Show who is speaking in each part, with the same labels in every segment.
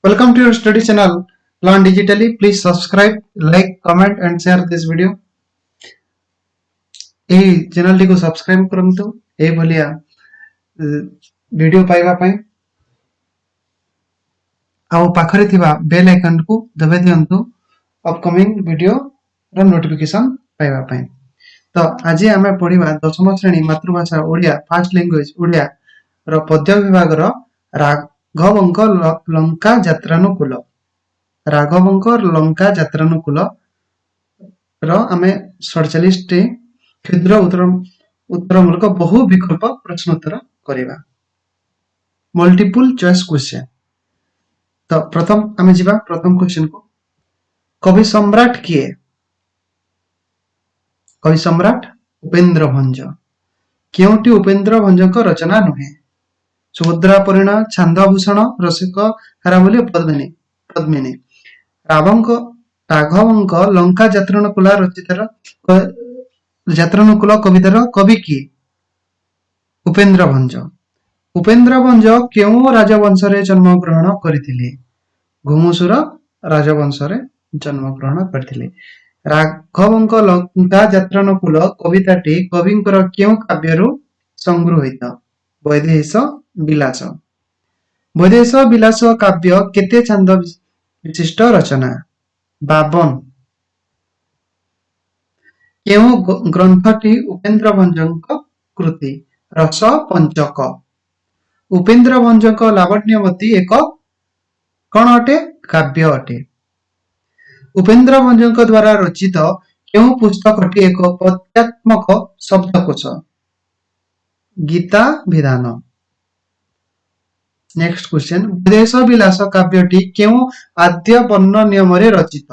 Speaker 1: Welcome to your study channel Learn Digitally. Please subscribe, like, comment and share this video. ଏହି ଚ୍ୟାନେଲଟିକୁ subscribe କରନ୍ତୁ ଏଇଭଳିଆ video ପାଇବା ପାଇଁ ଆଉ ପାଖରେ ଥିବା ବେଲ୍ ଆଇକନକୁ ଦବାଇ ଦିଅନ୍ତୁ ଅପକମିଂ ଭିଡିଓର ନୋଟିଫିକେସନ ପାଇବା ପାଇଁ। ତ ଆଜି ଆମେ ପଢିବା ଦଶମ ଶ୍ରେଣୀ ମାତୃଭାଷା ଓଡ଼ିଆ, ଫାର୍ଷ୍ଟ ଲାଙ୍ଗୁଏଜ ଓଡ଼ିଆ ର ପଦ୍ୟ ବିଭାଗର ରାଘବଙ୍କ ଲଙ୍କା ଯାତ୍ରାନୁକୂଳ। ରାଘବଙ୍କ ଲଙ୍କା ଯାତ୍ରାନୁକୂଳ ର ଆମେ 47ଟି କ୍ଷୁଦ୍ର ଉତ୍ତରମୂଳକ ବହୁ ବିକଳ୍ପ ପ୍ରଶ୍ନୋତ୍ତର କରିବା, ମଲ୍ଟିପୁଲ ଚଏସ୍ କ୍ୱେଶ୍ଚନ। ତ ପ୍ରଥମ ଆମେ ଯିବା ପ୍ରଥମ କ୍ୱେଶ୍ଚନ କୁ। କବି ସମ୍ରାଟ କିଏ? କବି ସମ୍ରାଟ ଉପେନ୍ଦ୍ର ଭଞ୍ଜ। କେଉଁଟି ଉପେନ୍ଦ୍ର ଭଞ୍ଜଙ୍କ ରଚନା ନୁହେଁ? ସୁଭଦ୍ରା ପରିଣୟ, ଛାନ୍ଦଭୂଷଣ, ରସିକ ହାରାବଳି, ପଦ୍ମିନୀ। ପଦ୍ମିନୀ। ରାଘବଙ୍କ ଲଙ୍କା ଯାତ୍ରାନୁକୂଳ ରଚିତାର ଯାତ୍ରାନୁକୂଳ କବିତାର କବି କିଏ? ଉପେନ୍ଦ୍ର ଭଞ୍ଜ। ଉପେନ୍ଦ୍ର ଭଞ୍ଜ କେଉଁ ରାଜବଂଶରେ ଜନ୍ମଗ୍ରହଣ କରିଥିଲେ? ଘୁମୁସୁର ରାଜବଂଶରେ ଜନ୍ମଗ୍ରହଣ କରିଥିଲେ। ରାଘବଙ୍କ ଲଙ୍କା ଯାତ୍ରାନୁକୂଳ କବିତାଟି କବିଙ୍କର କେଉଁ କାବ୍ୟରୁ ସଂଗୃହୀତ? ବୈଦେହୀଶ ବିଳାସ। ବୈଦେହୀଶ ବିଳାସ କାବ୍ୟ କେତେ ଛାନ୍ଦ ବିଶିଷ୍ଟ ରଚନା? 52। କେଉଁ ଗ୍ରନ୍ଥଟି ଉପେନ୍ଦ୍ର ଭଞ୍ଜଙ୍କ କୃତି? ରସ ପଞ୍ଚକ। ଉପେନ୍ଦ୍ର ଭଞ୍ଜଙ୍କ ଲାବଣ୍ୟବତୀ ଏକ କଣ ଅଟେ? କାବ୍ୟ ଅଟେ। ଉପେନ୍ଦ୍ର ଭଞ୍ଜଙ୍କ ଦ୍ୱାରା ରଚିତ କେଉଁ ପୁସ୍ତକଟି ଏକ ପଦ୍ୟାତ୍ମକ ଶବ୍ଦକୋଷ? ଗୀତାଭିଧାନ। ନେକ୍ସଟ କ୍ୱେଶ୍ଚନ, ବୈଦେହୀଶ ବିଳାସ କାବ୍ୟଟି କେଉଁ ଆଦ୍ୟ ବର୍ଣ୍ଣ ନିୟମରେ ରଚିତ?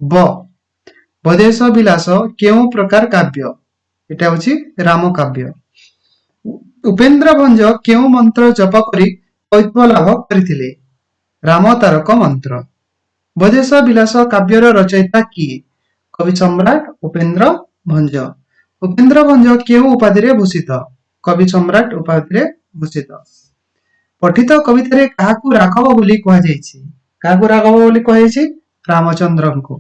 Speaker 1: ବ। ବୈଦେହୀଶ ବିଳାସ କେଉଁ ପ୍ରକାର କାବ୍ୟ? ଏଟା ହଉଛି ରାମ କାବ୍ୟ। ଉପେନ୍ଦ୍ର ଭଞ୍ଜ କେଉଁ ମନ୍ତ୍ର ଜପ କରି କବିତ୍ୱ ଲାଭ କରିଥିଲେ? ରାମ ତାରକ ମନ୍ତ୍ର। ବୈଦେହୀଶ ବିଳାସ କାବ୍ୟର ରଚୟିତା କିଏ? କବି ସମ୍ରାଟ ଉପେନ୍ଦ୍ର ଭଞ୍ଜ। ଉପେନ୍ଦ୍ର ଭଞ୍ଜ କେଉଁ ଉପାଧିରେ ଭୂଷିତ? କବି ସମ୍ରାଟ ଉପାଧିରେ ଭୂଷିତ। ପଠିତ କବିତାରେ କାହାକୁ ରାଘବ ବୋଲି କୁହାଯାଇଛି? କାହାକୁ ରାଘବ ବୋଲି କୁହାଯାଇଛି? ରାମଚନ୍ଦ୍ରଙ୍କୁ।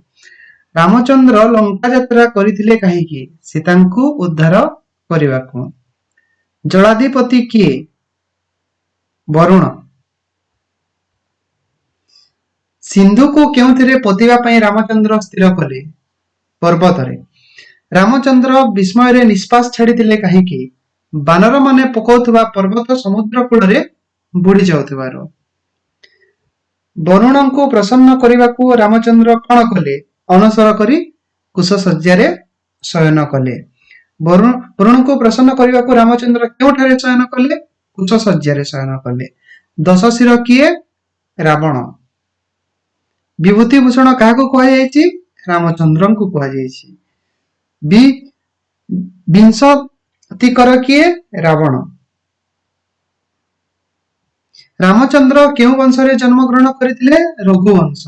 Speaker 1: ରାମଚନ୍ଦ୍ର ଲଙ୍କା ଯାତ୍ରା କରିଥିଲେ କାହିଁକି? ସୀତାଙ୍କୁ ଉଦ୍ଧାର କରିବାକୁ। ଜଳାଧିପତି କିଏ? ବରୁଣ। ସିନ୍ଧୁକୁ କେଉଁଥିରେ ପୋତିବା ପାଇଁ ରାମଚନ୍ଦ୍ର ସ୍ଥିର କଲେ? ପର୍ବତରେ। ରାମଚନ୍ଦ୍ର ବିସ୍ମୟରେ ନିଶ୍ୱାସ ଛାଡ଼ିଥିଲେ କାହିଁକି? ବାନରମାନେ ପକାଉଥିବା ପର୍ବତ ସମୁଦ୍ର କୂଳରେ ବୁଡି ଯାଉଥିବାରୁ। ବରୁଣଙ୍କୁ ପ୍ରସନ୍ନ କରିବାକୁ ରାମଚନ୍ଦ୍ର କଣ କଲେ? ଅନସର କରି କୁଶଶଯ୍ୟାରେ ଶୟନ କଲେ। ବରୁଣଙ୍କୁ ପ୍ରସନ୍ନ କରିବାକୁ ରାମଚନ୍ଦ୍ର କେଉଁଠାରେ ଶୟନ କଲେ? କୁଶଶଯ୍ୟାରେ ଶୟନ କଲେ। ଦଶଶିର କିଏ? ରାବଣ। ବିଭୂତି ଭୂଷଣ କାହାକୁ କୁହାଯାଇଛି? ରାମଚନ୍ଦ୍ରଙ୍କୁ କୁହାଯାଇଛି। ବିଂଶତିକର କିଏ? ରାବଣ। ରାମଚନ୍ଦ୍ର କେଉଁ ବଂଶରେ ଜନ୍ମଗ୍ରହଣ କରିଥିଲେ? ରଘୁବଂଶ।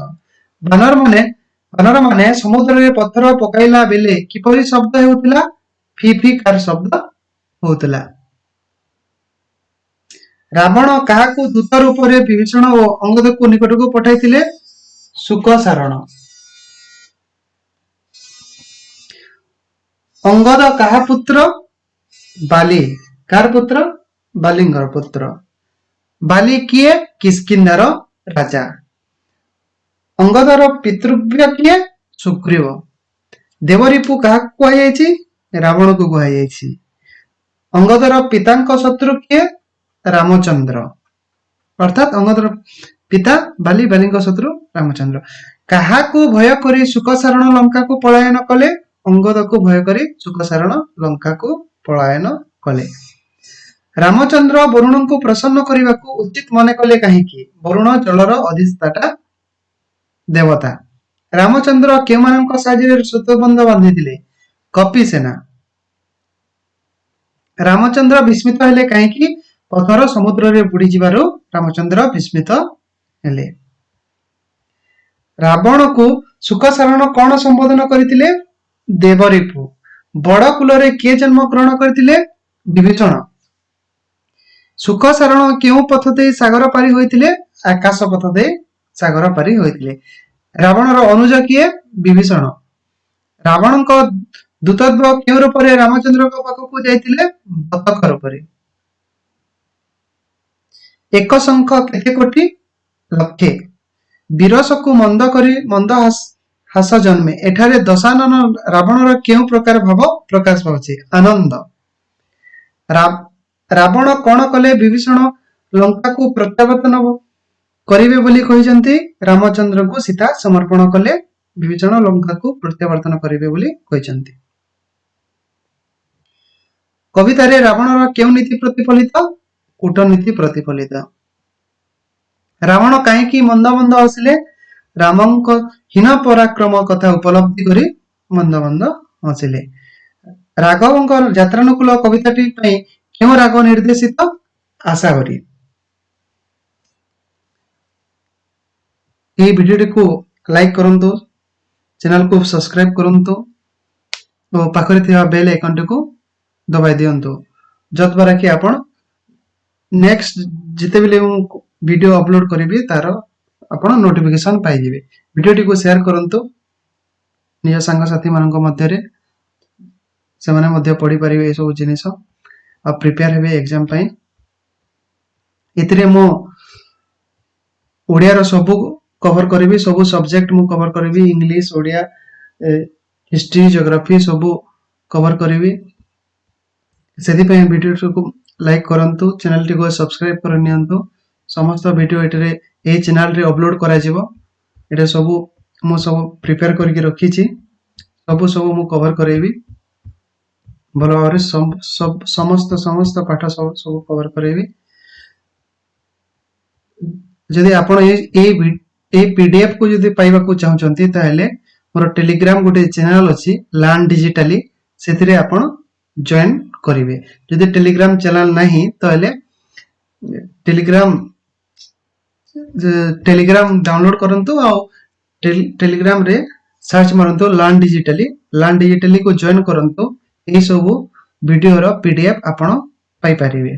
Speaker 1: ବାନରମାନେ ସମୁଦ୍ରରେ ପଥର ପକାଇଲା ବେଳେ କିପରି ଶବ୍ଦ ହେଉଥିଲା? ଫି ଫି କାର ଶବ୍ଦ ହଉଥିଲା। ରାବଣ କାହାକୁ ଦୂତ ରୂପରେ ବିଭୀଷଣ ଓ ଅଙ୍ଗଦକୁ ନିକଟକୁ ପଠାଇଥିଲେ? ଶୁକସାରଣ। ଅଙ୍ଗଦ କାହା ପୁତ୍ର? ବାଲି। କାହାର ପୁତ୍ର? ବାଲିଙ୍କର ପୁତ୍ର। ବାଲି କିଏ? କିଷ୍କିନ୍ଧାର ରାଜା। ଅଙ୍ଗଦର ପିତୃବ୍ୟ କିଏ? ସୁଗ୍ରୀବ। ଦେବରିପୁ କାହାକୁ କୁହାଯାଇଛି? ରାବଣକୁ କୁହାଯାଇଛି। ଅଙ୍ଗଦର ପିତାଙ୍କ ଶତ୍ରୁ କିଏ? ରାମଚନ୍ଦ୍ର। ଅର୍ଥାତ୍ ଅଙ୍ଗଦର ପିତା ବାଲି, ବାଲିଙ୍କ ଶତ୍ରୁ ରାମଚନ୍ଦ୍ର। କାହାକୁ ଭୟ କରି ଶୁକସାରଣ ଲଙ୍କାକୁ ପଳାୟନ କଲେ? ଅଙ୍ଗଦକୁ ଭୟ କରି ଶୁକସାରଣ ଲଙ୍କାକୁ ପଳାୟନ କଲେ। ରାମଚନ୍ଦ୍ର ବରୁଣଙ୍କୁ ପ୍ରସନ୍ନ କରିବାକୁ ଉଚିତ ମନେ କଲେ କାହିଁକି? ବରୁଣ ଜଳର ଅଧିଷ୍ଠାତା ଦେବତା। ରାମଚନ୍ଦ୍ର କେଉଁମାନଙ୍କ ସାହାଯ୍ୟରେ ସେତୁବନ୍ଧ ବାନ୍ଧିଥିଲେ? କପି ସେନା। ରାମଚନ୍ଦ୍ର ବିସ୍ମିତ ହେଲେ କାହିଁକି? ପଥର ସମୁଦ୍ରରେ ବୁଡିଯିବାରୁ ରାମଚନ୍ଦ୍ର ବିସ୍ମିତ ହେଲେ। ରାବଣକୁ ଶୁକସାରଣ କଣ ସମ୍ବୋଧନ କରିଥିଲେ? ଦେବରିପୁ। ବଡ କୁଲରେ କିଏ ଜନ୍ମ ଗ୍ରହଣ କରିଥିଲେ? ବିଭୀଷଣ। ଶୁକସାରଣ କେଉଁ ପଥ ଦେଇ ସାଗର ପାରି ହୋଇଥିଲେ? ଆକାଶ ପଥ ଦେଇ ସାଗର ପାରି ହୋଇଥିଲେ। ରାବଣର ଅନୁଜ କିଏ? ବିଭୀଷଣ। ରାବଣଙ୍କ ଦୂତତ୍ୱ କେଉଁ ରୂପରେ ରାମଚନ୍ଦ୍ରଙ୍କ ପାଖକୁ ଯାଇଥିଲେ? ବତକ ରୂପରେ। ଏକ ଶଙ୍ଖ କେତେ କୋଟି? ଲକ୍ଷେ। ବୀରସକୁ ମନ୍ଦ କରି ମନ୍ଦ ହାସ ଜନ୍ମେ। ଏଠାରେ ଦଶାନନ ରାବଣର କେଉଁ ପ୍ରକାର ଭାବ ପ୍ରକାଶ ପାଉଛି? ଆନନ୍ଦ। ରାବଣ କଣ କଲେ ବିଭୀଷଣ ଲଙ୍କାକୁ ପ୍ରତ୍ୟାବର୍ତ୍ତନ କରିବେ ବୋଲି କହିଛନ୍ତି? ରାମଚନ୍ଦ୍ରଙ୍କୁ ସୀତା ସମର୍ପଣ କଲେ ବିଭୀଷଣ ଲଙ୍କାକୁ ପ୍ରତ୍ୟାବର୍ତ୍ତନ କରିବେ ବୋଲି କହିଛନ୍ତି। କବିତାରେ ରାବଣର କେଉଁ ନୀତି ପ୍ରତିଫଳିତ? କୂଟନୀତି ପ୍ରତିଫଳିତ। ରାବଣ କାହିଁକି ମନ୍ଦ ମନ୍ଦ ହସିଲେ? ରାମଙ୍କ ହୀନ ପରାକ୍ରମ କଥା ଉପଲବ୍ଧି କରି ମନ୍ଦ ମନ୍ଦ ହସିଲେ। ରାଘବଙ୍କ ଯାତ୍ରାନୁକୂଳ କବିତାଟି ପାଇଁ କେଉଁ ରାଗ ନିର୍ଦ୍ଦେଶିତ? ଆଶାବରୀ। ଏହି ଭିଡ଼ିଓଟିକୁ ଲାଇକ୍ କରନ୍ତୁ, ଚ୍ୟାନେଲକୁ ସବସ୍କ୍ରାଇବ କରନ୍ତୁ ଓ ପାଖରେ ଥିବା ବେଲ୍ ଆଇକନଟିକୁ ଦବାଇ ଦିଅନ୍ତୁ, ଯଦ୍ୱାରା କି ଆପଣ ନେକ୍ସଟ ଯେତେବେଳେ ମୁଁ ଭିଡ଼ିଓ ଅପଲୋଡ କରିବି, ତାର ଆପଣ ନୋଟିଫିକେସନ ପାଇଯିବେ। ଭିଡ଼ିଓଟିକୁ ସେୟାର କରନ୍ତୁ ନିଜ ସାଙ୍ଗସାଥିମାନଙ୍କ ମଧ୍ୟରେ, ସେମାନେ ମଧ୍ୟ ପଢ଼ିପାରିବେ ଏସବୁ ଜିନିଷ ଆଉ ପ୍ରିପେୟାର ହେବେ ଏକ୍ଜାମ ପାଇଁ। ଏଥିରେ ମୁଁ ଓଡ଼ିଆର ସବୁ କଭର କରିବି, ସବୁ ସବଜେକ୍ଟ ମୁଁ କଭର କରିବି। ଇଂଲିଶ, ଓଡ଼ିଆ, ହିଷ୍ଟ୍ରି, ଜିଓଗ୍ରାଫି ସବୁ କଭର କରିବି। ସେଥିପାଇଁ ଭିଡ଼ିଓଟିକୁ ଲାଇକ୍ କରନ୍ତୁ, ଚ୍ୟାନେଲଟିକୁ ସବସ୍କ୍ରାଇବ କରି ନିଅନ୍ତୁ। ସମସ୍ତ ଭିଡ଼ିଓ ଏଠାରେ ଏହି ଚ୍ୟାନେଲରେ ଅପଲୋଡ କରାଯିବ। ଏଇଟା ସବୁ ମୁଁ ସବୁ ପ୍ରିପେୟାର କରିକି ରଖିଛି। ସବୁ ସବୁ ମୁଁ କଭର କରେଇବି ଭଲ ଭାବରେ। ସମସ୍ତ ସମସ୍ତ ପାଠ ସବୁ ସବୁ କଭର କରେଇବି। ଯଦି ଆପଣ ଏଇ ପିଡିଏଫ କୁ ଯଦି ପାଇବାକୁ ଚାହୁଁଛନ୍ତି, ତାହେଲେ ମୋର ଟେଲିଗ୍ରାମ ଗୋଟେ ଚ୍ୟାନେଲ ଅଛି, ଲର୍ନ ଡିଜିଟାଲି, ସେଥିରେ ଆପଣ ଜଏନ୍ କରିବେ। ଯଦି ଟେଲିଗ୍ରାମ ଚ୍ୟାନେଲ ନାହିଁ, ତାହେଲେ ଟେଲିଗ୍ରାମ ଟେଲିଗ୍ରାମ ଡାଉନଲୋଡ କରନ୍ତୁ ଆଉ ଟେଲିଗ୍ରାମରେ ସର୍ଚ୍ଚ ମାରନ୍ତୁ ଲର୍ନ ଡିଜିଟାଲି। ଲର୍ନ ଡିଜିଟାଲିକୁ ଜଏନ୍ କରନ୍ତୁ। ଏହି ସବୁ ଭିଡ଼ିଓର ପିଡିଏଫ ଆପଣ ପାଇପାରିବେ।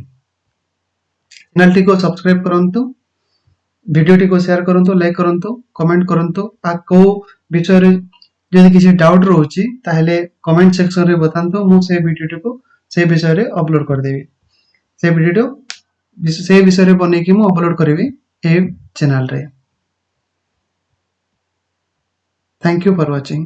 Speaker 1: ଚ୍ୟାନେଲଟିକୁ ସବସ୍କ୍ରାଇବ କରନ୍ତୁ, ଭିଡ଼ିଓଟିକୁ ସେୟାର କରନ୍ତୁ, ଲାଇକ୍ କରନ୍ତୁ, କମେଣ୍ଟ କରନ୍ତୁ। ଆଉ କୋଉ ବିଷୟରେ ଯଦି କିଛି ଡାଉଟ୍ ରହୁଛି, ତାହେଲେ କମେଣ୍ଟ ସେକ୍ସନରେ ବତାନ୍ତୁ। ମୁଁ ସେ ଭିଡ଼ିଓଟିକୁ ସେ ବିଷୟରେ ଅପଲୋଡ କରିଦେବି। ସେ ଭିଡ଼ିଓ ସେ ବିଷୟରେ ବନେଇକି ମୁଁ ଅପଲୋଡ କରିବି ଏ ଚ୍ୟାନେଲରେ। Thank you for watching.